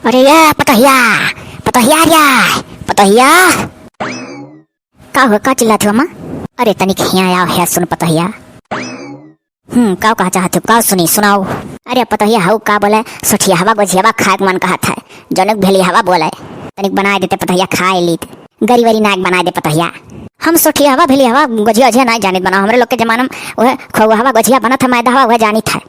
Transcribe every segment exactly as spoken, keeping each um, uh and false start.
अरे या पतोहिया, पतोहिया रे, पतोहिया। का हो, का चिल्लात हो अम्मा? अरे तनिक हियाँ आओ, है सुन पतोहिया। हम्म, का कहा चाहत हो, का सुनी, सुनाओ। अरे पतोहिया हऊ का बोले, सोठिया हवा गोझियावा खाए के मन कहत है, जौन एक भेली हवा बोले, तनिक बनाए देते पतोहिया, खाए लीत। गरी वरी नाक बनाए दे पतोहिया। हम सोठिया हवा भेली हवा गोझिया ओझिया नाई जानित बनाओ, हमरे लोग के जमाना में वह खोआ हवा गोझिया बनत है, मैदा हवा वह जानित है।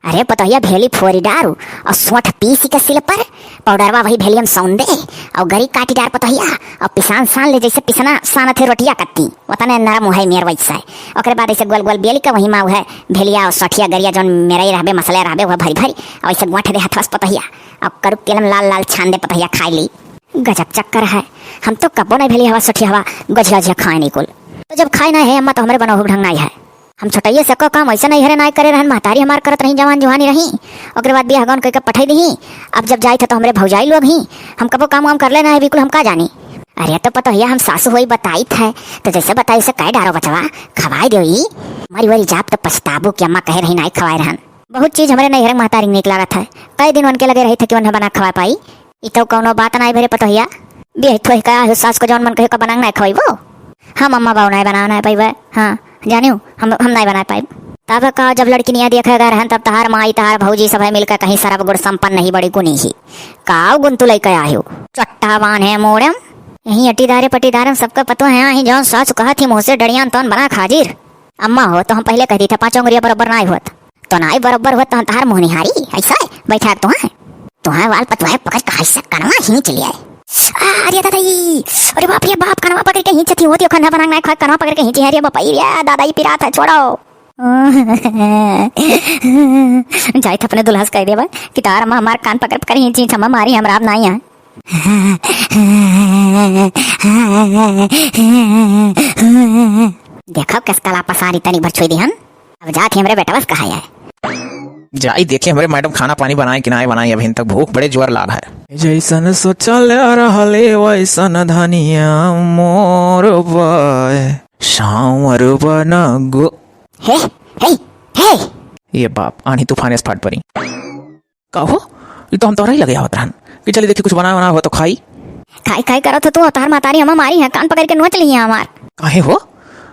अरे पतोहिया भेली फोरी डारू और सोंठ पीसी के सिल पर पाउडरवा वही भेलिया में सौन दे और गरी काटी डार पतोहिया और पिसान सान ले जैसे पिसना सानत है रोटिया कत्ती, वतने नरम है मेर वैसा है। ओकरे बाद ऐसे गोल गोल बेली के वही माँ वह भेलिया और सोठिया गरिया जौन मेरई रहबे मसले रहबे वह भरी भरी और ऐसे गोंठ दे हथवा से पतोहिया और करुक तेल में लाल लाल छान दे पतोहिया खाई ली। गजब चक्कर है, हम तो कबो नहीं भेली हवा सोठिया हवा गोझिया ओझिया खाए नहीं कुल। तो जब खाए ना है अम्मा तो हमरे बनोहू ढंग नहीं है। हम छोटइये से को काम ऐसे नहीं हरे नाई करे रहन, महतारी हमार करत रही, जवान जुहानी रही, ओकरे बाद बियाह गौन कइके पठाई दही। अब जब जाइत है तो हमरे भौजाई लोग ही, हम कबो काम वाम कर लेना है बिल्कुल, हम का जानी। अरे तो पतोहिया हम सासू होई बताइत है, तो जैसे बताई उसे कह डारो बचवा, खवाई दो ई। मरी वरी जाब तो पछताबू कि अम्मा कहे रही नाई खवाए रहन। बहुत चीज हमरे नैहर के महतारी के नीक लागत है, कई दिन उनके लगे रही थे कि उन्हें बना खवा पाई। ई तो कौनो बात नाई भरे पतोहिया, बियाह थोही का आयो सास को जौन मन कहे का बनांग नाई खवाइबो। हम अम्मा बाऊ नाई बनावे नाई पाइबे। हाँ, जानियो, हम, हम नाई बनाए पाइब। तब का जब लड़किनिया देखे गए रहन, तब तहार माई, तहार भौजी सभे मिलकर कहीं सरब गुण संपन्न नहीं बड़ी गुनी ही। काव गुण तू लइके आयो? चट्टा बांधे मोड़म। यहीं अटीदारे पटीदारे में सबका पतो है, यहीं जौन सास कहत ही मुँह से डड़ियान तौन बना खाजिर। अम्मा हो, तो हम पहले कह दी था, पाँचों उंगलिया बराबर नाई होत। तो नाई बरोबर हुआ तो तहार मुँह निहारी, ऐसा है? बैठा है तुहां, तुहां वाल पतवाए पकड़ के ऐसा कनवा खींच लिया है। आ, अरे दादा ई, अरे बाप रे बाप, कनवा पकड़ के खींचती होती, खन्ना बना नाई खाए, कनवा पकड़ के खींची है, अरे बाप रे दादा ई पिरात है, छोड़ो। जाइत अपने दुल्हा से कह देबा कि तार अम्मा हमार कान पकड़ पकड़ खींची, छम्मा मारी, हम राब नाई है। देखो किस कला पसारी तनी भर छुई दिहन। अब जात ही हमरे बेटवा से कहा जाए। जाई देखे हमरे मैडम खाना पानी बनाए कि नाई बनाए, अभी तक भूख बड़े जोर लाग है। जैसन सोचल रहले वैसन धनिया मोर बाय सांवर बन गो। हे, हे, हे। ये बाप, आंधी तूफान एस फाट परी। का हो? ई तो हम तोहरा ही लगे आवत रहन कि चली देखी कुछ बना बना हो तो खाई। खाई खाई करत हो तू, तोहर महतारी हमा मारी है, कान पकड़ के नोच ली है हमार। काहे हो?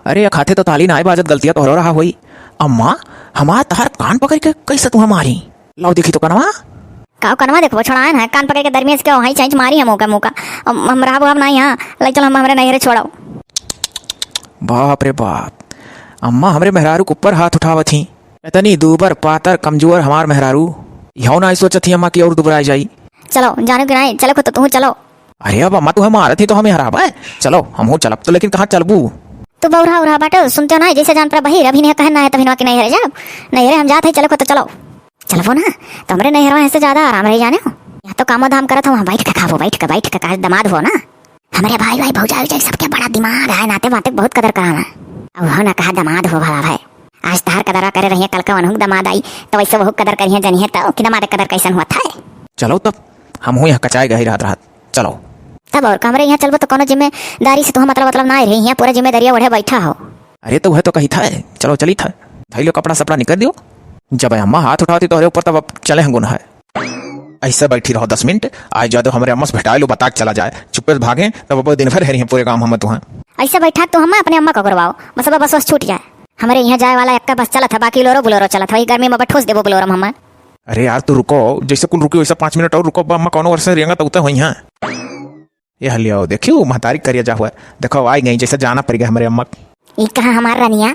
अरे, या खाते तो ताली ना आए बाजत, गलतिया तोहरो रहा होई। अम्मा, हमार तहार कान पकड़ के कैसे तुहा मारी? लाओ देखी तो कनवा। का कनवा देखबो, छोड़ाए ना, कान पकड़ के दरमिया से क्या वहीं चांच मारी है मुका मुका। हम, हम रहब अब ना यहाँ, ले चल हम हमरे नैहरे छोड़ाओ। बाप रे बाप, अम्मा हमरे मेहरारू के ऊपर हाथ उठावत ही। इतनी दूबर, पातर, कमजोर हमार मेहरारू। इहो नाई सोचत ही अम्मा कि और दुबराई जाई। चलो, जानो कि नाई, चलो खुद तो तू चलो। अरे अब अम्मा तुहे मारत ही तो हमें हराबे। चलो, हमहू चलब तो, लेकिन कहाँ चलबू? तू बौरा उरा बाटो, सुनते हो ना, जैसे जान पर बहिर, अभी नहीं कहन ना है, तभी ना कि नैहरे जाब। नैहरे हम जात है, चलो खुद तो चलो। चलबो ना, तो हमरे नैहरवा से ज्यादा आराम रही जाने हो। यहाँ तो कामो धाम करत हो, वहाँ बैठ के खाबो, बैठ के, बैठ के, काहे दमाद हो ना। हमरे भाई, भाई, भौजाई, भौजाई सबके बड़ा दिमाग है, नाते वाते बहुत कदर कराना। अब हो ना कहा दमाद हो भला भाई। आज तहार कदरा करे रहिए, कल का वनहुक दमाद आई, तो वैसे वहुक कदर करिए जनिए तो कि दमाद कदर कैसन हुआ था। चलो तब, हम हो यहाँ कचाए गए रात रात, चलो। तब और का हमरे यहाँ चलबो तो कोनो जिम्मेदारी से तुहा मतलब, मतलब ना रही, यहाँ पूरा जिम्मेदारिया ओढ़े बैठा हो। अरे तो वह तो कही था, चलो चली था, धई लो कपड़ा सपड़ा निकर दियो। जब अम्मा हाथ उठावती तोहरे ऊपर तब अब चले हैं गुन है। ऐसे बैठी रहो दस मिनट, आए जादो हमरे अम्मा से भेटाए लो, बता के चला जाए। चुप्पे से भागे, तब अब दिन भर हेरी हैं पूरे गाँव हम तुहाँ। ऐसे बैठा तो हम अपने अम्मा को करवाओ, बस अब बस, बस छूट जाए। हमरे यहाँ जाए वाला एक्का बस चलत है, बाकी लोरो बुलोरो चलत है, वही गर्मी में बठोस देबो बुलोरो में हम। अरे यार तू रुको, जैसे कुल रुकी वैसे पाँच मिनट और रुको, अब अम्मा कौनो वर्ष से रेंगा तो उतर हुई हैं। ये हलिया हो, देखियो, महतारी करिया जा हुआ है। देखो, आई गई, जैसे जाना पड़ गया हमरे अम्मा। ई कहाँ हमार रनिया?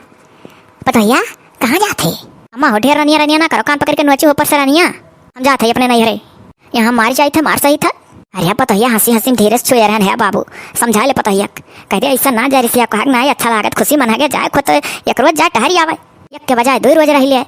पतोहिया, कहाँ जात है? अम्मा हो, ढेर रनिया, रनिया ना करो, कान पकड़ के नोची ऊपर से रनिया। हम जात है अपने नैहरे। यहाँ मार जाई था, मार सही था। अरे पतोहिया हंसी हंसी में धीरे से छुए रहन है बाबू, समझा ले पतोहिया। कह दे ऐसा ना जा रिसिया, कहा ना अच्छा लागत, खुशी मना के जाए खुद, एक रोज जा टहरी आवे। एक के बजाय दो रोज रह ले।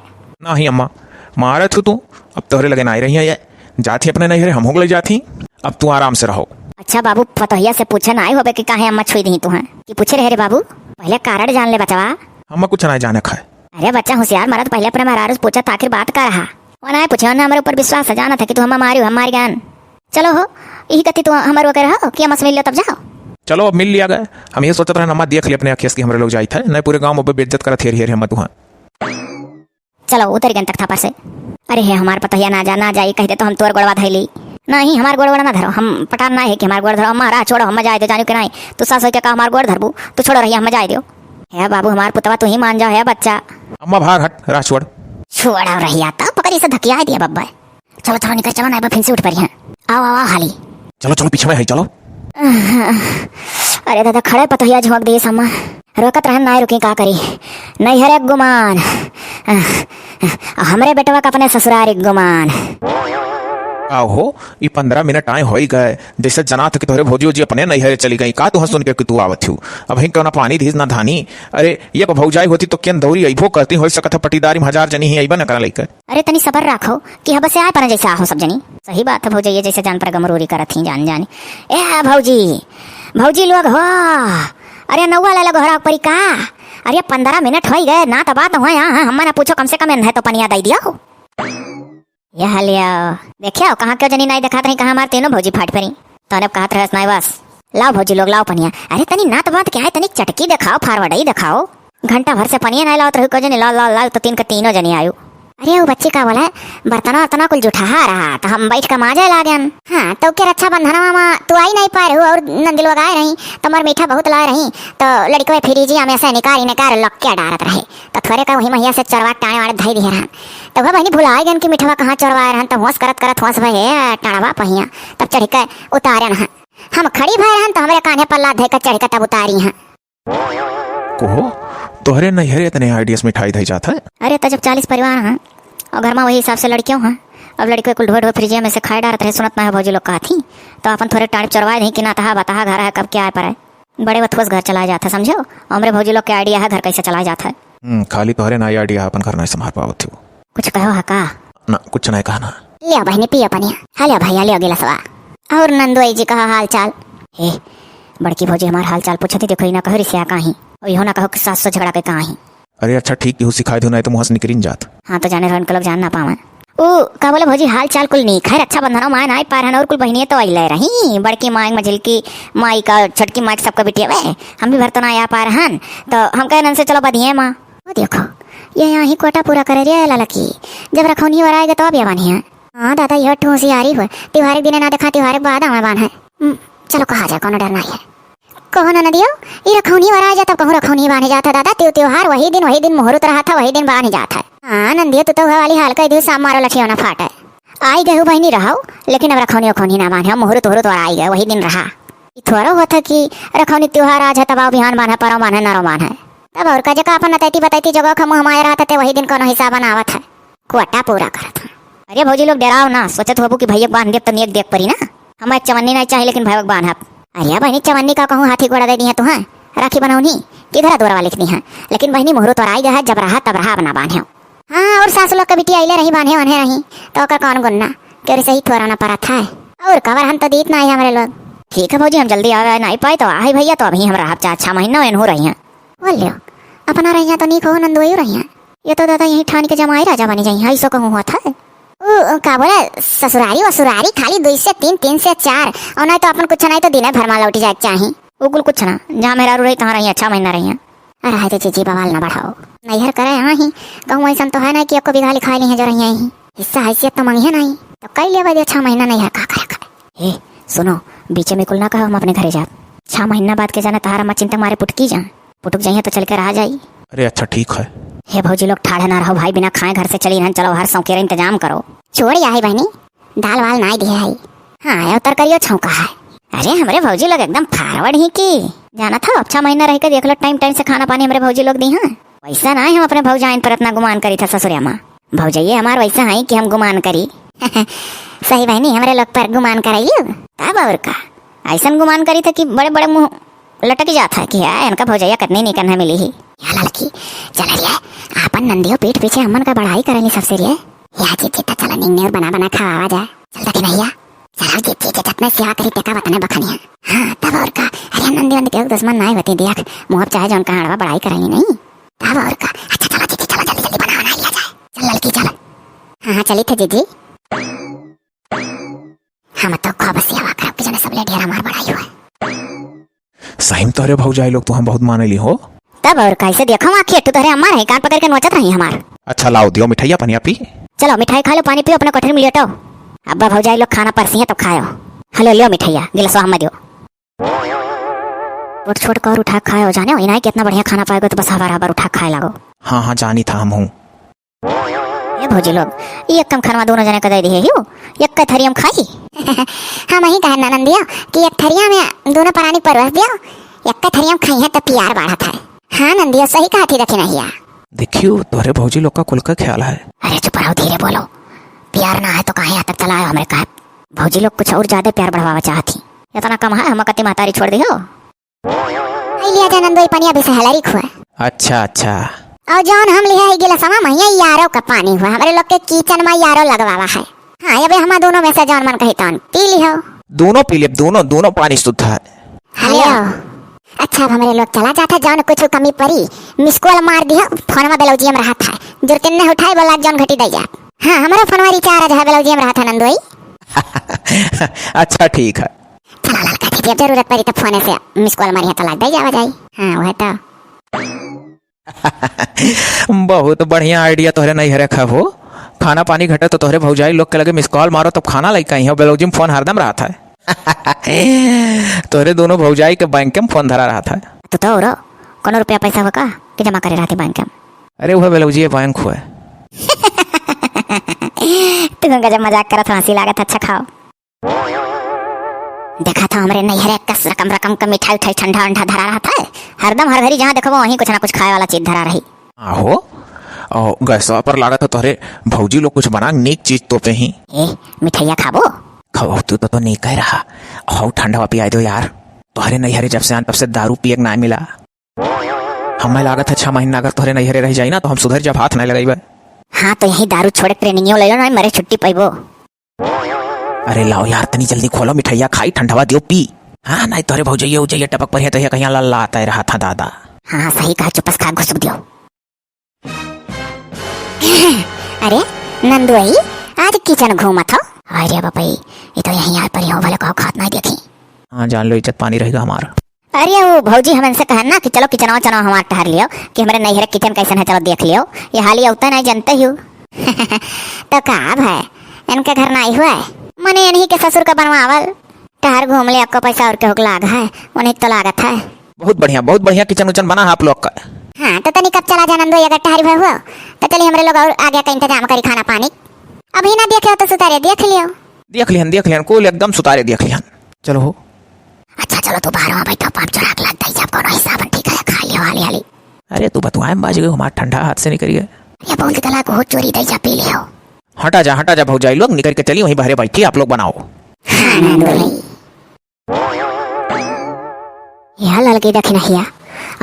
नहीं अम्मा, मारत हूँ तू, अब तोहरे लगे ना आई रही है ये। जात ही अपने नैहरे, हम हो गए जात ही। अब तू आराम से रहो। अच्छा बाबू, पतोहिया से पूछे ना आई होबे कि काहे अम्मा छुई दी तू हैं? कि पूछे रहे रे बाबू, पहले कारण जान ले बचवा। अम्मा कुछ ना जाने खाए। अरे बच्चा होशियार मरद, पहले अपने मेहरारू से पूछा था आखिर बात का रहा। वो ना पूछे, उन्हें हमारे ऊपर विश्वास है, जाना था कि तू हमार मारी हो, हम मार गए। चलो हो, यही कति तू हमारे ओके रहो कि अम्मा से मिल लो तब जाओ। चलो अब मिल लिया गए। हम ये सोचत रहे अम्मा देख ली अपने अखियस की हमरे लोग जाइत है, नहीं पूरे गाँव में बेइज्जत करत हेर हेर हम तुहाँ। चलो उतर गए तख्ता पर से। अरे हे हमार पतोहिया ना जा, ना जाई, कह दे तो हम तोर गोड़वा धैली। नहीं, हमार गोड़ वोड़ ना धरो, हम पटार ना है कि हमार गोड़ धरो। अम्मा, राह छोड़ो, हम जाए दो, जानियो कि नहीं। तू सास होइके का हमार गोड़ धरबू? तू छोड़ो रहिया, हम जाए दो। हे बाबू, हमार पुतवा, तू ही मान जाओ, हे बच्चा। अम्मा, भाग हट, राह छोड़। छोड़ो रहिया, तब पकड़ी से धकिया दिया बब्बा। चलो, चलो, निकल चलो, ना फिर से उठ पड़ी हैं। आओ, आओ, आओ, हाली। चलो, चलो, पीछे में है, चलो। अरे दादा, खड़े पतोहिया झोंक दिए सम्मा। रोकत रहन, ना रुकी, का करी? नैहरे गुमान, हमरे बेटवा का अपने ससुरारी गुमान। का हो, ई पन्द्रह मिनट आए होई गए, जैसे जनात कि तोहरे भौजी ओजी अपने नैहरे चली गई। का तुहा सुन के कि तू आवत हू? अबहीं कौना पानी धीस ना धानी। अरे, ये को भौजाई होती तो केन दौरी अइबो करती, हो सकत है पटीदारी में हजार जनी ही अइबा न करा लइके। अरे तनी सबर राखो कि हब से आए परे जैसे आहो सब जनी। सही बात है भौजैया, जैसे जान पर गमरूरी करत ही जान जानी। ए भौजी, भौजी लोग हो, अरे नौवा ले लगो हरा परी का? अरे पन्द्रह मिनट होई गए, ना त बात हो यहाँ, हम ना पूछो, कम से कम एन्हे तो पनिया दई दियो। यह लियो, देखियो कहाँ क्यों जनी नाई देखात रही, कहाँ हमार तीनों भौजी फाट परी। तने कहत रहस नाई बस, लाओ भौजी लोग, लाओ पनिया। अरे तनी ना त बात क्या है, तनी चटकी देखाओ, फारवर्डई देखाओ। घंटा भर से पनिया नाई लावत रही, को जनी लाओ, लाओ, लाओ, तो तीन के तीनों जनी आयु। अरे वो बच्ची का बोला, बर्तनवा उर्तनवा कुल जुठाहा रहा, तो हम बैठ के माजे लागेन। हाँ, तो के रक्षाबंधनवा मा तू आई नाई पाए रहू और नंदी लोग आए रही, तो हमार मीठा बहुत लाए रही, तो लड़कवे फ्रिजिया में से निकाल निकाल लक्के डारत रहे, तो थोरे का वही महिया से चोरवा टाणे वाले धई दिए रहन। तो वह बहनी भुलाए गन कि मिठवा कहाँ चोरवाए रहन, तो होश करत करत होश भए टाणवा पहिया, तब चढ़ के उतारे न। हम खड़ी भए रहन, तो हमरे कान्हे पर लात धइ के चढ़ के तब उतारी हैं। कोहो, तोहरे नैहरे इतने आइडियस मिठाई धई जात है? अरे, तो जब चालीस परिवार हैं और घर में वही हिसाब से लड़कियों हैं, अब लड़कियों कुल ढोए ढोए फ्रिजिया में से खाए डारत रहे, सुनत ना है भौजी लोग कहत ही, तो अपन थोरे टाइम चोरवाए नहीं कि ना तहा बताहा घर है, कब क्या आए पर है। बड़े वथुअस घर चलाए जात है, समझो? हमरे भौजी लोग के आइडिया है घर कैसे चलाए जात है। हम्म, खाली तोहरे ना आइडिया है, अपन घर नहीं संभाल पावत हो। कुछ कहो है का? ना, कुछ नहीं कहना। लियो बहनी, पियो पनिया। हाँ, लियो भैया, लियो गिलसवा। और नंदोई जी, कहा हाल चाल? हे, बड़की भौजी हमार हाल चाल पूछत ही, देखो, ई ना कहो रिसिया काहीं, और इहो ना कहो कि सास से झगड़ा के काहीं। अरे अच्छा, ठीक, केहू सिखाए दो, नहीं तो मुँह से निकरिन जात। हाँ, तो जाने रहो, इनके लोग जान ना पावे। ऊ, का बोले भौजी, हाल चाल कुल नीक है, रक्षाबंधन माय नाई पार हन, और कुल बहिनिये तो अइले रही, बड़की माय, मझिलकी माय का, छोटकी माय के सबका बिटिया वे, हम भी भर तो ना आ पार हन, तो हम कहे नन से चलो बदिये माँ। ओ देखो, ये यहाँ ही कोटा पूरा करे रे ललकी, जब रखौनी वाला आएगा तो अब ये बान्हिया। हाँ दादा, यह ठूसी आ रही हो, त्योहार के दिन ना देखा, त्योहार के बाद आवे बान्हे। हम्म, चलो कहा जाए, कोनो डर नहीं है। कहो ना नदियो, ई रखौनी वाला आ जाता, कहूँ रखौनी बान्हे जाता दादा, त्यो त्योहार वही दिन, वही दिन मुहूर्त रहा था, वही दिन बान्हे जाता है। हाँ नंदियो, तू तो वह वाली हाल कह दियो, साम मारो लठियो ना फाटे। आई गए हो बहनी रहो, लेकिन अब रखौनी उखौनी ना बान्हे, मुहूर्त उहूर्त वाला आई गए, वही दिन रहा। ई थोड़ो होत है कि रखौनी त्योहार आज है, तब आओ बिहान बान्हे, परो बान्हे, नरो बान्हे। तब और का, जेका अपन नतैती बतैती जगह खा मुँह माया रहत है, ते वही दिन कोनो हिसाब बनावत है, कोटा पूरा करत है। अरे भौजी लोग डेराओ ना, सोचत होबू कि भैया के बांध देब तो नेक देख परी ना। हमें चवन्नी नहीं चाहिए, लेकिन भैया के बांधब। अरे बहनी, चवन्नी का कहूँ हाथी घोड़ा दे दिया तुहाँ, राखी बनौनी कि घरा द्वारा लिख दिया, लेकिन बहनी मुहूर्त और आई गया है, जब रहा तब रहा, अब ना बांधे। हाँ, और सास लोग के बिटिया अइले रही, बान्हे वान्हे रही, तो ओकर कौन गुन्ना, केवरी सही थोड़ा ना परत है। और कवर हम तो दीत ना आई हमरे लोग। ठीक है भौजी, हम जल्दी आवे ना पाए तो आई भैया, तो अभी हम रहब चार छह महीना एनहू रही हैं। बोलियो, अपना रहिया तो नीक हो, नंदोइयो रहिया। ये तो दादा यहीं ठान के जमाई राजा बनी जाई, ऐसो कहूँ हुआ था। उ, का बोला, ससुरारी वसुरारी खाली दुई से तीन, तीन से चार, और नहीं तो अपन कुछ नहीं तो दिने भर में लौटी जाए के चाही। उ कुल कुछ ना, जहाँ मेहरारू रही तहाँ रही, छह महीना रही हैं। अरे हाय रे जीजी, बवाल ना बढ़ाओ। नैहर करे यहाँ ही, कहूँ ऐसन तो है नहीं कि एको बीघा लिखाई नहीं है जो रही यहीं। हिस्सा हैसियत तो मंगिए नहीं, तो कई लेवे दे छह महीना नैहर का करे करे। ए, सुनो, बीचे में कुल ना कहो, हम अपने घरे जाब। छह महीना बाद के जाने तहार अम्मा चिंता मारे पुटकी जा। पुटुक जाइए तो चल के रहा जाई। अरे अच्छा ठीक है। हे भौजी लोग, ठाढ़े ना रहो भाई, बिना खाए घर से चली रहन, चलो हर सौकेरा इंतजाम करो। छोड़ या है बहनी, दाल वाल नाई दिए है। हाँ, ये उतर करियो छौंका है। अरे हमरे भौजी लोग एकदम फारवर्ड ही की। जाना था, अब छह महीना रह के देख लो, टाइम टाइम से खाना पानी हमरे भौजी लोग दी हैं। वैसा ना है, हम अपने भौजाइन पर इतना गुमान करी था ससुरिया माँ। भौजैये हमार वैसा है कि हम गुमान करी। सही बहनी, हमरे लोग पर गुमान करैलियो। तब और का, ऐसन गुमान करी था कि बड़े बड़े मुँह लटक जात है कि यार, इनका भौजैया कतनी निकन है मिली ही। या ललकी, चल रे, आपन नंदियो पीठ पीछे हमन का बड़ाई करेली सबसे रे। या जीजी, त चला निंगने और बना बना खवावा जा। चल दे भैया, चला जीजी, जे जतने सेवा करी तेका वतने बखनिया। हाँ, तब और का, अरे नंदी वंदी के दुश्मन नाई होती देख, मुँह चाहे जौन कहाँ अड़वा बड़ाई करेली नहीं। तब और का, अच्छा चला जीजी, चला जल्दी जल्दी बना बना लिया जाए। चल ललकी चल। हाँ हाँ, चली थे जीजी। हम तो खूब सेवा करब कि जने सब ले ढेर हमार बड़ाई हुआ। सही में तोहरे भौजाई लोग तो हम बहुत माने ली हो। तब और कैसे देखो आँखी, एक ठो तोहरे अम्मा रही, कान पकड़ के नोचत रही हमार। अच्छा लाओ, दियो मिठाइया, पनिया पी। चलो मिठाई खा लो, पानी पियो, अपने कोठरी में लेटो। अब्बा भौजाई लोग खाना परसी हैं तब खायो। हलो, लियो मिठैया, गिलसवा हमें दियो। छोट छोट कौर उठा खायो, जाने हो, इनाई कितना बढ़िया खाना पाएगो तो बस हबार हबार उठा खाए लागो। हाँ, हाँ, जानी था हम हूँ। ए भौजी लोग, ई एक कम खनवा दोनों जने के दे दिहे हियो, एक थरिया में खाई। हम ही कहे ननदियो कि एक थरिया में दोनों परानी परोस दियो, एक थरिया में खाई है तो प्यार बढ़त है। हाँ ननदियो, सही कहा थी दखिनहिया। देखियो, तोहरे भौजी लोग का कुल का ख्याल है। अरे चुप रहो, धीरे बोलो। प्यार ना है तो काहे यहाँ तक चला आयो हमरे कहे? भौजी लोग कुछ और ज्यादा प्यार बढ़वावा चाहत ही। इतना कम है, हम कति महतारी छोड़ दिहो। आई लिया जा नंदोई पनिया भी सहलरी खुआ। अच्छा, अच्छा। और जौन हम लिहा है गिलसवा में, ये यारो का पानी हुआ। हमरे लोग के किचन में यारो लगवावा है। हाँ, अबे हमा दोनों में से जौन मन कही तौन पी लिहो। दोनों पी लेब, दोनों, दोनों पानी शुद्ध है। हेलो। अच्छा, अब हमरे लोग चला जात है, जौन कुछ कमी पड़ी, मिस कॉल मार दिहो, फोनवा बेलौजिया में रहत है। जरूरत न उठाए, बोला जौन घटी दे जा। हाँ, हमरो फोनवा रिचार्ज है, बेलौजिया में रहत है नंदोई। अच्छा, ठीक है। चला ललका दीदी, अब जरूरत पड़ी तो फोने से मिस कॉल मारी है तो लाग दे जावा जाई। हाँ, वह तो। बहुत बढ़िया idea तोहरे नैहरे क हो। खाना पानी घटे तो तोहरे भौजाई लोग के लगे मिस कॉल मारो, तब खाना लइके आई हो। बेलौजी में फोन हरदम रहत है। तोहरे दोनों भौजाई के बैंक में फोन धरा रहत है। तू तो औरो कोनो रुपया पैसा हो का कि जमा करे रहती बैंक में? अरे वह बेलौजी बैंक हुआ। तू गजब मजाक करत हो, हंसी लागत, अच्छा खाओ। देखा था हमरे नैहरे कस रकम रकम का मिठाई उठाई ठंडा उंडा धरा रहत है। हरदम हर घड़ी जहाँ देखबो वहीं कुछ ना कुछ खाए वाला चीज धरा रही। आहो, और गैसवा पर लागत है तोहरे भौजी लोग कुछ बना नीक चीज तोपे ही। ए, मिठाइया खाबो? खाओ, तू तो, तो नीक कह रहा। खाओ, ठंडवा पियाई दो यार। तोहरे नैहरे जब से आन तब से दारू पिए के ना मिला। हमें लागत है छह महीना अगर तोहरे नैहरे रह जाई ना तो हम सुधर जब हाथ नहीं लगेबे। हाँ, तो यही दारू छोड़े के ट्रेनिंग ले लो ना, मरे छुट्टी पैबो। अरे लाओ यार, तनी जल्दी खोलो, मिठाइया खाई, ठंडवा दियो पी। हाँ, नहीं तोरे भौजैया उजैया टपक पर है तो ये कहीं लल्ला आता है रहा था दादा। हाँ, हाँ, सही कहा, चुपस खा घुसुक दियो। अरे नंदुआई, आज किचन घूमत हो? अरे बापई, ये तो यहीं आए परी हो, भले कहो खात नहीं देखी। हाँ, जान लो इज्जत पानी रहेगा हमारा। अरे वो भौजी हमन से कहन ना कि चलो किचनवा चनवा हमार टहर लियो, कि हमरे नैहरे किचन कैसन है, चलो देख लियो। ये हाली अवता नहीं जानते ही हो। तो का अब है, इनके घर नहीं हुआ है, मने इन्हीं के ससुर का बनवावल। टहर घूम ले, आपको पैसा और के हुक लाग है, उन्हीं तो लागत है। बहुत बढ़िया, बहुत बढ़िया किचन उचन बना है आप लोग का। हाँ, तो तनी कब चला जा नंदो, अगर टहर भर हुआ, तो चलिए हमरे लोग और आगे का इंतजाम करी खाना पानी। अभी ना देखे हो तो सुतारे देख लियो। देख लिहन, देख लिहन, कुल एकदम सुतारे देख लिहन। चलो हो। अच्छा, चलो, तू बाहरवा बैठो, पाँच चोराक लाग दई, जब कोनो हिसाबन ठीक है, खा लियो हाली हाली। अरे, तू बतुआए में बाज गयो, हमार ठंडा हाथ से निकल गया। ये बूंद कला को चोरी दई जा, पी लियो। हटा जा, हटा जा, भौजाई लोग, निकल के चली, वहीं बाहरे बैठी, आप लोग बनाओ। हाँ, नंदू भाई। यह ललकी दखिनहिया,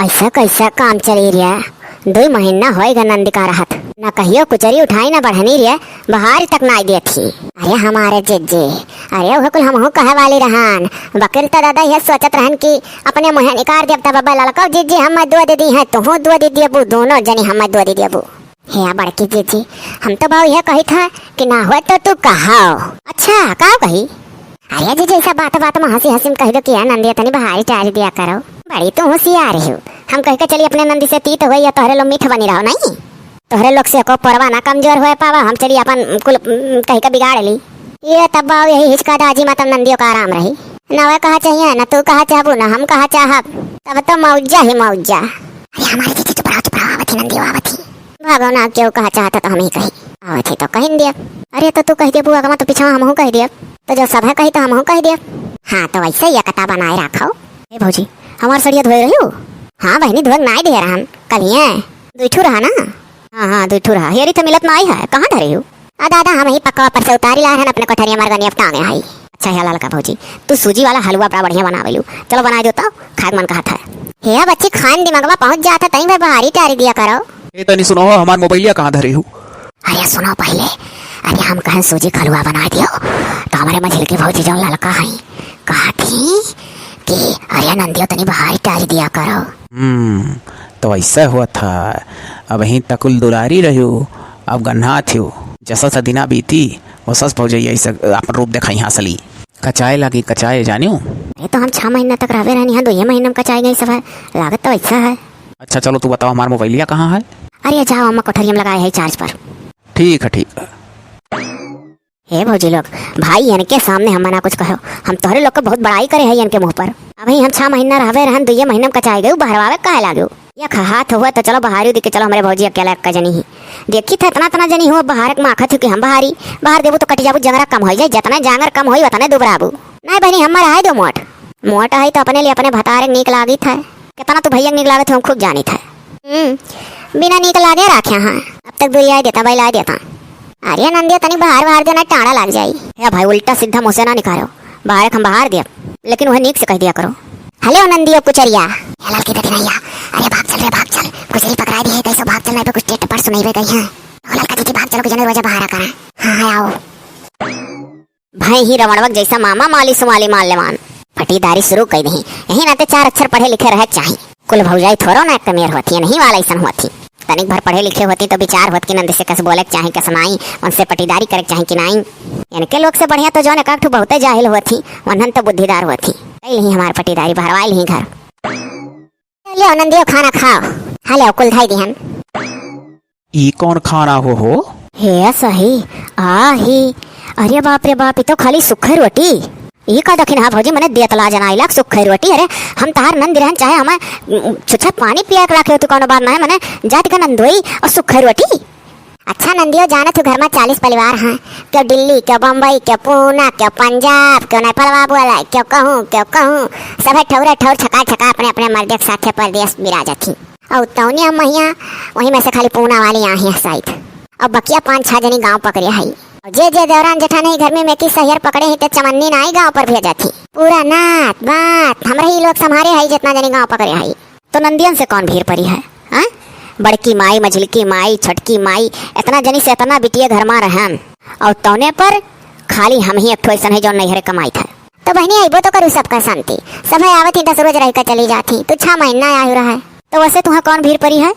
ऐसा कैसा काम चली रिया? दुई महीना होइगा नंदी का रहत, न कहियो कुचरी उठाई, न बढ़नी रे, बहारी तक नाई देत ही। अरे हमारे जिज्जी, अरे वह कुल हमहू कहे वाली रहन, बकिल त दादा यह सोचत रहन कि अपने मुँहे निकार देब, तब अब ललको जिज्जी हमें दो दे दी है, तुहू दो दे दियबू, दोनों जनी हमें दो दे दियबू। हे बड़की जिज्जी, हम तो बाऊ यह कही था कि ना हो तो तू कहो। अच्छा, का कही? अरे जी, जैसा बात बात में हंसी हंसी में कह दो कि "ए नंदी, तनी बहारी टार दिया करो।" बड़ी तू होशियार हो। हम कह के चली अपने नंदी से तीत हो या तोहरे लो मीठ बनी रहो, नहीं? तोहरे लोग से को परवा ना कमजोर होए पावा, हम चली अपन कुल, उम, कह के बिगाड़ ली। ये तब बाऊ यही हिचका दाजी मातम नंदियों का आराम रही। ना वह कहा चाहिए, ना तू कहा चाहबू, ना हम कहा चाहब। तब तो मौजा ही मौजा। अरे हमारी जीजी चुप रहो, चुप रहो, आवत ही नंदियों, आवत ही। भागो ना, केहू कहा चाहता तो हम ही कही। आवत ही तो कहिन दिया। अरे तो तू कह दिया बुआ का मत, तो पीछा हमहू कह दिया। तो जो सब है कही तो हमहू कह दिया। हाँ, तो वैसे ही एकता बनाए रखो। ए भौजी, हमार सड़िया धोए रही हो? हाँ बहनी, धोए नाई दे रहन, कल ही है। दुई ठू रहा ना? हाँ, हाँ, दुई ठू रहा। हेरी तो मिलत ना आई है, कहाँ धरे हो? आ दादा, हम ही पक्का पर से उतारी ला रहन अपने कोठरिया मरगनिया टांगे आई। अच्छा है ललका भौजी, तू सूजी वाला हलवा बड़ा बढ़िया बनावेलू। चलो बनाए दो तो, खाए के मन कहत है। हे बच्ची, खान दिमागवा पहुँच जात है, तनी भर बहारी टारी दिया करो। ए तनी सुनो हो, हमार मोबाइलिया कहाँ धरे हो? अरे सुनो पहले, अरे हम कहन सूजी का हलवा बनाए दियो, तो हमारे मझिल की भौजी जौन ललका है, कहत ही कि अरे नंदियो तनी बहारी टारी दिया करो। हम्म, तो ऐसा हुआ था। अब ही तकुल दुलारी रह्यो, अब गन्हा थियो। जसा सा दिना बीती, वसस भौजैया ऐसा अपन रूप देखाई हंसली। कचाए लागी, कचाए जानियो। अरे तो हम छह महीना तक रहबे रहनी है, दो ये महीना में कचाए गई सब है, लागत तो ऐसा है। अच्छा चलो तू बताओ हमार मोबाइलिया कहाँ है? अरे जाओ अम्मा कोठरिया में लगाए है चार्ज पर। ठीक है, ठीक है। हे भौजी लोग, भाई इनके सामने हम ना कुछ कहो, हम तोहरे लोग के बहुत बड़ाई करे है इनके मुँह पर। अबहीं हम छह महीना रहबे रहन, दुइये महीना में कचाई गयू, बहरवावे काहे लागू? ये खहात हुआ तो चलो बहारी दी कि चलो हमरे भौजी अकेला एक्का जनी ही। देखी था इतना इतना जनी हुआ बहार के माखत हो कि हम बहारी, बहार देबू तो कट जाबू, जंगरा कम हो जाए, जितना जांगर कम होई उतने दुबराबू। नहीं बहनी, हमार है दो मोट, मोट है तो अपने लिए अपने भतारे नीक लागित है। कितना तू भैया के नीक लागत हो, हम खूब जानित है। हम्म, बिना नीक लागे राख्या हाँ, अब तक दुरियाए देता, बैलाए देता। अरे नंदियो, तनी बहार बहार देना, टाड़ा लाग जाई। हे भाई, उल्टा सीधा मुँह से ना निकालो, बहार हम बहार देब, लेकिन वह नीक से कह दिया करो। हेलो नंदियो कुचरिया। हे ललकी ददिनैया, अरे भाग चल रे, भाग चल, कुचरी पकड़ाई दी है, कैसे भाग चल, नहीं पे कुछ टेट पर सुनाई गई है। ओ ललका दीदी, भाग चलो कि जने वजह बहारा करा। हाँ, हाँ, आओ। भय ही रवणवक जैसा मामा माली सुमाली माल्यवान। पटीदारी शुरू कई दही। यही नाते चार अक्षर पढ़े लिखे रहे के चाही। कुल भौजाई थोड़ो ना एक मेर होती है, नहीं वाला ऐसन होती। तनिक भर पढ़े लिखे होती तो विचार होत कि नंद से कस बोले के चाही, कस नाई, उनसे पटीदारी करे के चाही कि नाई। इनके लोग से बढ़िया तो जौन एक आध ठो बहुते जाहिल होती, वन्हन तो बुद्धिदार होती। कई लिही हमार पटीदारी, भरवाई लिही घर। ले नंदियो खाना खाओ। हाँ ले कुल धाई दिहन। ई कौन खाना हो हो? हे सही, आ ही। अरे बाप रे बाप, ई तो खाली सुखई रोटी। ई का दखिन हा भौजी, मने देत ला जना इलाक सुखई रोटी। अरे हम तहार नंद रहन, चाहे हमें, उम, छुच्छा पानी पिया के रखे हो तू, कौनो बात ना है, मने जाति का नंदोई और सुखई रोटी। अच्छा नंदियो, जानत हो घर में चालीस परिवार हैं, क्यों दिल्ली, क्यों बम्बई, क्यों पूना, क्यों पंजाब, क्यों नेपालवा बोला, क्यों कहूँ, क्यों कहूँ, सभे ठौरे ठौर छका छका अपने अपने मर्दे के साथे परदेस बिराजत ही। और तौने हम महिया वहीं में से खाली पूना वाली आई हैं शायद। और बकिया पाँच छह जनी गाँव पकड़े हई। और जे जे देवरान जेठानी घर में मेकी सहियर पकड़े ही ते चमन्नी नाई गाँव पर भेजत ही। पूरा नात बात हमरे ही लोग संभारे हई, जितना जनी गाँव पकड़े हई। तो नंदियन से कौन भीड़ परी है, हाँ? बड़की माई, मझिलकी माई, छोटकी माई, इतना जनी से इतना बिटिये घर में रहन। और तौने पर खाली हम ही एक ठो ऐसन है जो नैहरे कमाई था। तो बहनी, अइबो तो करू सबका शांति। सभे आवत ही, दस रोज रह के चली जात ही। तू छह महीना आयु रहा है। तो वैसे तुहाँ कौन भीड़ परी है?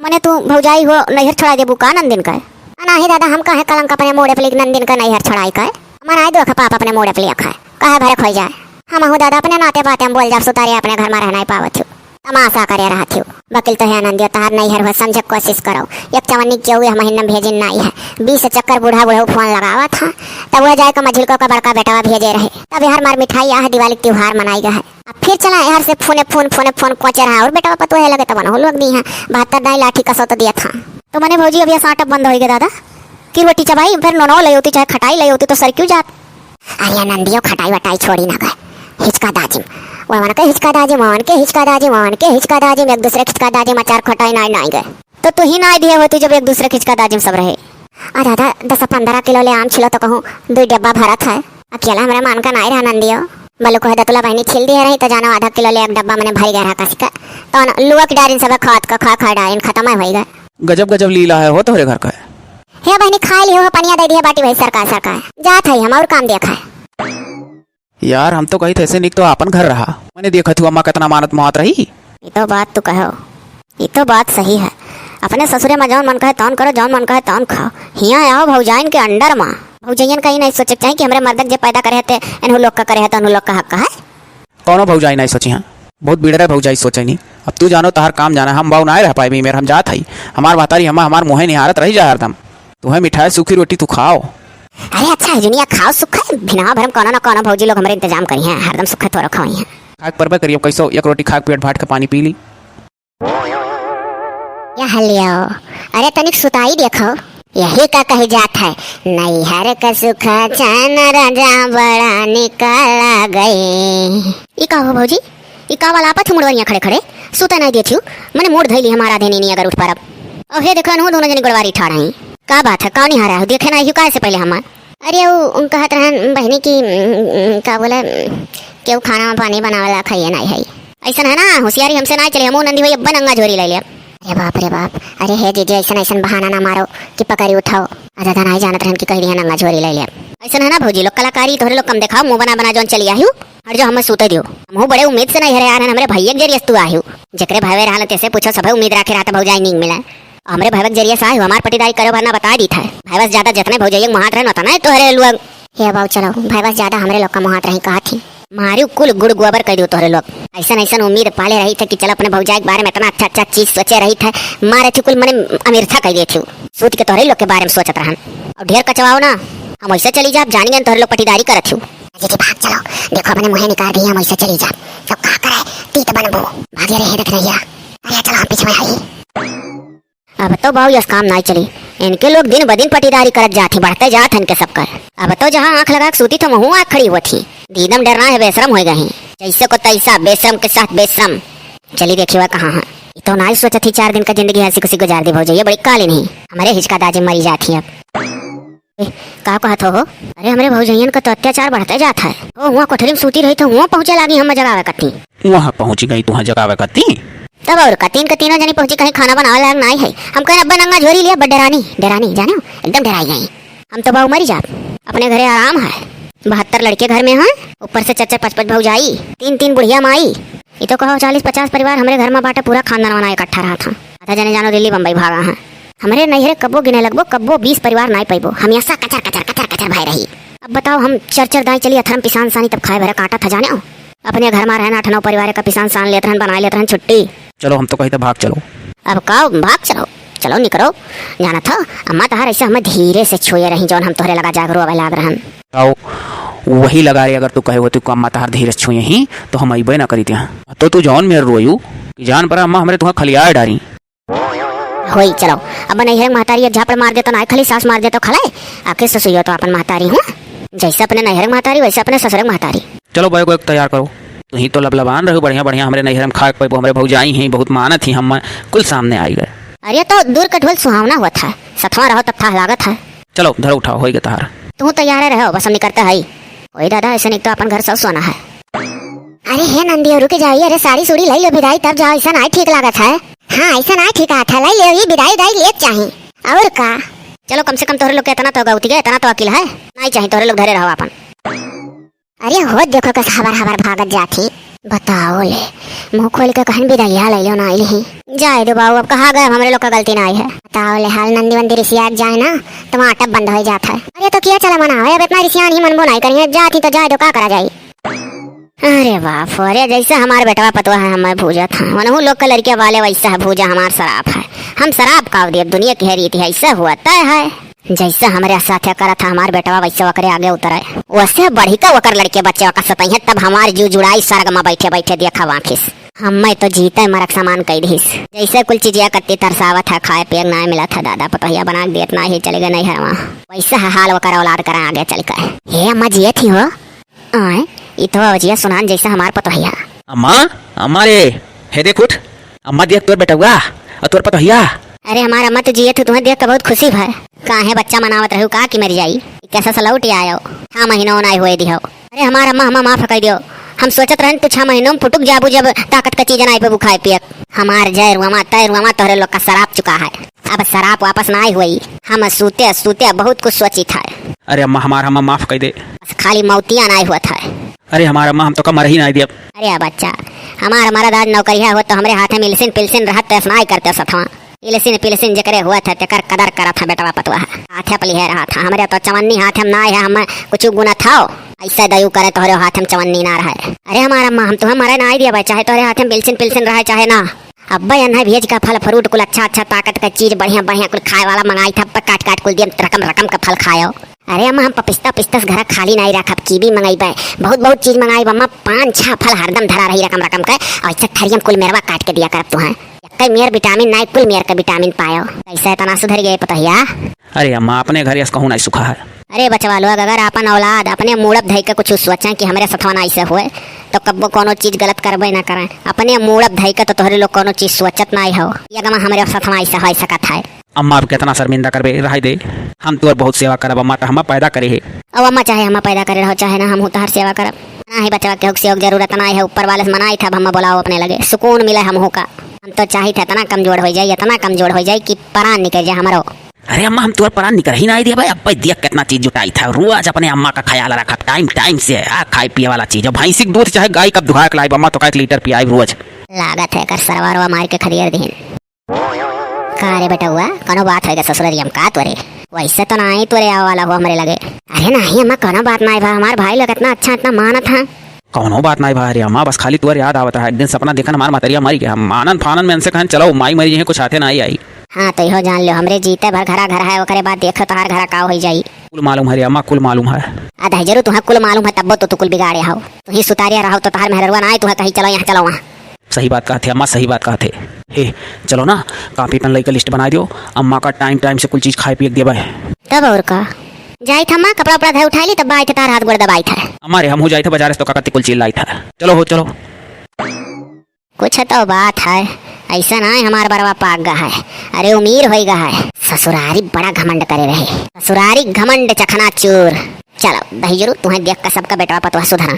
मने तू भौजाई हो, नैहर छोड़ा देबू का नंदिन का? आ नाही दादा, हम काहे कलंक अपने मोड़े पे लिख नंदिन का नैहर छोड़ाई का? हमार आए दुख पाप अपने मोड़े पे लिख है। काहे भरे खोई जाए? हम हूँ दादा अपने नाते पाते हम बोल जाब सुतारे अपने घर में रहना ही पावत हूँ। तमाशा करे रहत हूँ। बकिल तो है नंदियो, तहार नैहर हो समझे कोशिश करो। एक चवन्नी क्यों यह महीना में भेजिन नाई है। बीस चक्कर बूढ़ा बूढ़ा फोन लगावा था। तब वह जाए का मझिलको का बड़का बेटवा भेजे रहे। तब यार मार मिठाई आह दिवाली के त्योहार मनाई गए है। अब फिर चला यार से फोने फोन, फोने फोन कोचे रहा और बेटवा पतोहे लगे तब हो लोग दी हैं। बहत्तर दाई लाठी कसो तो दिया था। तो मने भौजी अब यह साटब बंद होई गए दादा। कि रोटी चबाई, फिर नोनो ले होती, चाहे खटाई ले होती तो सर क्यों जात? अरे नंदियो खटाई वटाई छोड़ी ना गए। हिचका दाजिम। वह मन के हिचका दाजिम, वह मन के हिचका दाजिम, वह मन के हिचका दाजिम, एक दूसरे हिचका दाजिम, अचार खटाई नाई, नाई गए। तो तू ही नाई दिए होती जब एक दूसरे हिचका दाजिम सब रहे। आ दादा, दस पन्द्रह किलो ले आम छिलो तो कहूँ, दुई डब्बा भरत है। अकेला हमरा मन का नाई रहा नंदियो। बलुक हो दतुला बहनी छिल दिए रही तो जानो आधा किलो ले एक डब्बा मने भरी गया रहा कसी का। तो न लुआ की डारिन सब खात का खा खा डारिन खत्म है होई गए। गजब गजब लीला है हो तोहरे घर का। हे बहनी, खाए लिहो, पनिया दे दिए बाटी भाई सरकार, सरकार। जात है हम और काम देखा है। यार, हम तो कही थे ऐसे निक तो आपन घर रहा। मने देखत हुआ अम्मा कितना मानत मोहात रही। ई तो बात तू कहो, ई तो बात सही है। अपने ससुरे में जौन मन कहे तौन करो, जौन मन कहे तौन खाओ। हियाँ आओ भौजाइन के अंडर में। भौजैयन का ई नहीं सोचे के चाही कि हमरे मर्दक जे पैदा करे हते, एनहु लोग का करे हते, उनहु लोग का हक है। कौनो भौजाई नहीं सोची हाँ, बहुत बिड़रे भौजाई सोचे नहीं। अब तू जानो तहार काम जाना, हम बाऊ ना रह पाए मेर, हम जात हई। हमार महतारी हमा हमार मुँहे निहारत रही जा हरदम। तुहे मिठाई सूखी रोटी तू खाओ। अरे अच्छा है जुनिया, खाओ सुख है, भिनवा भरम कौनो ना कौनो भौजी लोग हमरे इंतजाम करी हैं, हरदम सुख है तो रखो ही हैं। खाक परबे करियो कैसो, एक रोटी खाक पेट भाट के पानी पी ली। या हलियो, अरे तनिक सुताई देखो, यही का कही जात है, नैहर का सुख चैन राजा बड़ा निकाला गए। ई का हो भौजी, ई का वाला आपत मुड़वरिया खड़े खड़े सुते नहीं देथियो, मने मूड धैली हमारा देनी नहीं अगर उठ पारब। और हे देखो, अनहु दोनों जनी गोड़वारी ठाड़ हई। का बात है, कौनी हारा हो, देखे ना आइयो काहे से पहले हमार? अरे, उ, उ कहत रहन बहिनी कि, उम, उम, का बोले, उम, केहू खाना पानी बनावेला खाइए नाई है। ऐसन है ना, होशियारी हमसे नाई चले, हमहू नंदी होई अब्बन अंगा झोरी ले लेब। अरे बाप रे बाप, अरे हे जीजी, ऐसन, ऐसन बहाना ना मारो कि पकड़ी उठाओ। आ दादा नाई जानत रहन कि कह दिया अंगा झोरी ले लेब। ऐसन है ना भौजी लोग, कलाकारी तोहरे लोग कम देखाओ, मुंह बना बना जौन चली आहियो, हट जो हमें सूते दियो। हमहू बड़े उम्मीद से नहीं हरे यार, हमरे भैया के जरिए से तू आहियो। जेकरे भवे रहल तेसे पूछो, सभे उम्मीद राखे रहा त भौजाई नीक मिले। हमरे भैया के जरिए से आहियो, हमार पटीदारी करो भरना बता दी था। भैया से ज्यादा जितने भौजाई के मुहात रहे ना, उतना ही तोहरे लोग। हे बाबू चलो, भैया से ज्यादा हमरे लोग का मुहात रही कहत ही। मारियो कुल गुड़ गोबर कर दियो तोहरे लोग। ऐसन ऐसन उम्मीद पाले रही थे कि चलो अपने भौजाई के बारे में इतना अच्छा अच्छा चीज सोचे रही थे, मारे थी कुल मने अमीर था कह दिए थी। सूत के तोहरे लोग के बारे में सोचत रहन। और ढेर कचवाओ ना, हम वैसे चली जाब, जानिए तोहरे लोग पटीदारी करत हो। जीजी भाग चलो, देखो अपने मुँहे निकाल दिए, हम वैसे चली जाब। तो का करे, तीत बनबो। भागे रहे देख नैया। अरे चलो हम पीछे में आई। अब तो बाऊ यस काम नाई चली। इनके लोग दिन ब दिन पटीदारी करत जात ही, बढ़ते जात हैं इनके सबकर। अब तो जहाँ आँख लगा के सूती थे, वहूँ आँख खड़ी हुआ थी। दीदम डर रहा है, बेशरम हो गए हैं। जैसे को तैसा, बेशरम के साथ बेशरम। चली देखी वह कहाँ है। ये तो नाई सोचत ही चार दिन का जिंदगी हंसी खुशी गुजार दी भौजी, ये बड़ी काली नहीं। हमारे हिचका दाजी मरी जात ही अब। ए, का कहत हो, हो? अरे हमरे भौजैयन का तो अत्याचार बढ़ते जात है। ओ, हुआँ कोठरी में सूती रही तो हुआँ पहुँचे लागी हम जगावे कत्ती। वहाँ पहुँच गई तुहाँ जगावे कत्ती? तब और का, तीन के तीनों जनी पहुँची, कहीं खाना बनावे लायक नाई है। हम कहे अब्बा नंगा झोरी लिया, बड़ डेरानी, डेरानी, जाने हो, एकदम डेराई गई। हम तो बाऊ मरी जाब, अपने घरे आराम है। बहत्तर लड़के घर में हैं, ऊपर से चार चार पाँच पाँच भौजाई, तीन तीन बुढ़िया माई। ये तो कहो चालीस पचास परिवार हमरे घर में बाटे, पूरा खानदान वना इकट्ठा रहा था। आधा जने जानो दिल्ली बम्बई भागा है। हमरे नैहरे कब्बो गिने लगबो, कब्बो बीस परिवार नाई पैबो, हमेशा कचर कचर कचर कचर भय रही। अब बताओ, हम चर चर दाई चली अथरम पिसान सानी तब खाए भरे काटा था जाने हो। अपने घर में रहन आठ नौ परिवार का पिसान सान लेत रहन, बनाए लेत रहन छुट्टी। चलो, हम तो कही था भाग चलो। अब का भाग चलो, चलो निकरो। जाना था, अम्मा तहार ऐसे हमें धीरे से छुए रही, जौन हम तोहरे लगा जागरो अवे लाग रहन। आओ, वही लगा रे, अगर तू कहे होती को अम्मा तहार धीरे से छुए ही, तो हम अइबे ना करी थी। तो तू जौन मेर रोयू कि जान पर अम्मा हमरे तुहाँ खलियाए डारी। होई, चलो। अब नैहर महतारी एक झापड़ मार दे तो ना खली, सास मार दे तो खले, आखिर ससुइयो तो अपन महतारी हुआ। जैसे अपने नैहर महतारी, वैसे अपने ससुर महतारी। चलो, बैग वैग तैयार करो। तुही तो लबलबान रहो, बढ़िया बढ़िया हमरे नैहर में खाए के पैबो, हमरे भौजाई हैं, बहुत मानत ही, हम कुल सामने आई गए। अरे, तो दूर के ढोल सुहावना हुआ था, सथवा रहो तब था लागत है। चलो, धरो उठाओ, होई गए तहार। तू तैयार रहो, बस हम निकलते हई। ओए दादा, ऐसे नहीं तो अपन घर सब सोना है। अरे हे नंदी, रुक जाइए, अरे साड़ी सूड़ी लई लो बिदाई, तब जाओ, ऐसा नाई ठीक लागत है। हाँ, ऐसा नाई ठीक आता है, लई लो, ये बिदाई उदाई ले चाही। और का? चलो, कम से कम तोहरे लोग के इतना तो गौती है, इतना तो अकिल है, नाई चाही, तोहरे लोग धरे रहो अपन। अरे हो, देखो कस हबर हबर भागत जात ही। बताओ ले, मुँह खोल के कहन बिदाइया लई लो, ना आई ही। जाए दो बाबू, अब कहा गए, हमरे लोग का गलती ना आई है। बताओ ले, हाल नंदी वंदी रिसिया जाए ना, तो वहाँ अटप बंद हो जात है। अरे तो किया चला मना है, अब इतना रिसियान ही मनबो नाई करिए, जात ही तो जाए दो, का करा जाई। अरे बाप हो रे, जैसे हमार बेटवा पतवा है, हमें भूजत है, वनहु लोग के लड़के वाले वैसा है, भूजा हमार शराब है। हम शराब का दिए, दुनिया की है रीति है, ऐसा हुआ तय है। जैसे हमरे साथे करत है हमार बेटवा, वैसे ओकरे आगे उतरे। वैसे बढ़ी का ओकर लड़के बच्चे ओकर सतइहे, तब हमार जीव जुड़ाई स्वर्ग में बैठे बैठे देखा वाखिस। हमें तो जीते मरक समान कई दिस। जैसे कुल चीजिया कत्ती तरसावत है, खाए पिए के नाय मिलत है, दादा पतोहिया बना के देत ना ही, चले गए नहीं है वहाँ। वैसे है हाल ओकर औलाद करा आगे चल के। हे अम्मा जिए थी हो? आए, ई तो अवजिया सुनान जैसे हमार पतोहिया। अम्मा, अम्मा रे, हे देख उठ। अम्मा देख तोर बेटउआ, और तोर पतोहिया। अरे हमार अम्मा तो जिए थी, तुम्हें देख के बहुत खुशी भय। काहे बच्चा मनावत रहू का कि मर जाई? कैसा सा लौट आयो? छह महीनों नाई हुए दिहो। अरे हमार अम्मा, हमा माफ कर दियो। हम सोचत रहन तू छह महीनों में पुटुक जाबू जब ताकत का चीज नाई पेबू खाए पिए। हमार जय रुआमा, तय रुआमा तोहरे लोग का शराब चुका है। अब शराब वापस नाई हुई। हम सूते सूते बहुत कुछ सोची था। अरे अम्मा हमार, हमा माफ कर दे। बस खाली मौतिया नाई हुआ था। अरे हमार अम्मा, हम तो का मर ही नाई दिया। अरे बच्चा, हमार मरद आज नौकरिया हो तो हमरे हाथे में इलसिन पिलसिन रहत तो ऐसा नाई करते सथवा। इलसिन पिलसिन जेकरे हुआ था तेकर कदर करत था बेटवा पतवा। हाथे पलिहे रहा था, हमरे तो चवन्नी हाथे में नाई है, हम कुछ गुना था। ऐसे दयू करे तोहरे हाथे में चवन्नी ना रहे। अरे हमार अम्मा, हम तुम्हें मरे नाई दिया भाई, चाहे तोहरे हाथे में बिलसिन पिलसिन रहे चाहे ना। अब्बे एन्हे भेज का फल फ्रूट कुल अच्छा अच्छा ताकत का चीज बढ़िया बढ़िया कुल खाए वाला मंगाई था, अब्बे काट काट कुल दिया रकम रकम का फल खायो। अरे अम्मा हम पपिस्ता पिस्ता से घरा खाली नाई रखब, कीवी मंगाई बे, बहुत बहुत चीज मंगाई बे अम्मा, पाँच छह फल हरदम धरा रही रकम रकम के, और ऐसे थरियम कुल मेरवा काट के दिया करब तुहें। एक्के मेर विटामिन नाई, कुल मेर के विटामिन पायो। कैसे इतना सुधर गए पतोहिया? अरे अम्मा अपने घर यस कहूँ नाई सुखा है। अरे बचवा लोग, अगर आपन औलाद अपने मूड़प धई के कुछ सोचें कि हमरे सथवा ना ऐसे होए, तो कब्बो कोनो चीज गलत करबे ना करें। अपने मूड़प धई के तो तोहरे लोग कोनो चीज सोचत ना हो। ये गमा हमरे सथवा ऐसा हो सकत है। अम्मा अब कितना शर्मिंदा करबे, रह दे। हम तोर बहुत सेवा करब अम्मा, तो हम पैदा करे है। अब अम्मा चाहे हम पैदा करे रहो चाहे ना, हम तोहर सेवा करब। ना ही बचवा के हुक से हुक जरूरत ना है, ऊपर वाले से मनाई था, अब हम बुलाओ अपने लगे, सुकून मिले हमहू का। हम तो चाहित है इतना कमजोर हो जाए, इतना कमजोर हो जाए कि परान निकल जाए हमरो। अरे अम्मा, हम तोर परान निकल ही ना दिया भाई। अब्बे देख कितना चीज जुटाई था, रोज अपने अम्मा का ख्याल रखा, टाइम टाइम से आ खाए पिए वाला चीज। भैंसी के दूध चाहे गाय का दुहा के लाई अम्मा, तो का एक लीटर पियाई रोज। लागत है कर सरवरवा मार के खदेड़ दीन। का रे बेटउआ, कोनो बात होएगा ससुररिया में का तोरे? वैसे तो ना ही तोरे आवे वाला हो हमरे लगे। अरे नहीं अम्मा, कोनो बात ना है भा, हमार भाई लोग इतना अच्छा, इतना मानत है। कौनो बात नाई भा रे अम्मा, बस खाली तुअर याद आवत है। एक दिन सपना देखन हमार महतरिया मरी गया। हम आनन फानन में इनसे कहन चलो माई मरी जइहैं, कुछ हाथे नाई आई। हाँ, तो इहो जान ल्यो, हमरे जीते भर घरा घर है, ओकरे बाद देखो तोहार घरा का होइ जाई। कुल मालूम है रे अम्मा, कुल मालूम है। आ दहिजरू, तुहा कुल मालूम है, तब्बो तो तू कुल बिगाड़े हौ। तुही सुतारिया रहौ तो तोहार मेहररुआ ना आए, तुहा कही चलो यहाँ, चलो वहाँ। सही बात कहत है अम्मा, सही बात कहत है। हे, चलो ना, कापी पेन लइके लिस्ट बनाइ दियो, अम्मा का टाइम टाइम से कुल चीज खाए पिए के देबे। तब और का, जाइत अम्मा, कपड़ा उपड़ा धए उठाइ ली, तब आइत है, तोहार हाथ गोड़ दबाइत है। अम्मा रे, हमहू जाइत है बाजारे से तो काका ती कुल चीज लाइत है। चलो हो, चलो। कुछ तो बात है, अइसन नाहीं हमार बरवा पाक गा है। अरे उमीर होइ गा है, ससुरारी बड़ा घमंड करे रहे, ससुरारी घमंड चखनाचूर। चलो दहिजरू, तुहे देख के सबका बेटवा पतोह सुधरा।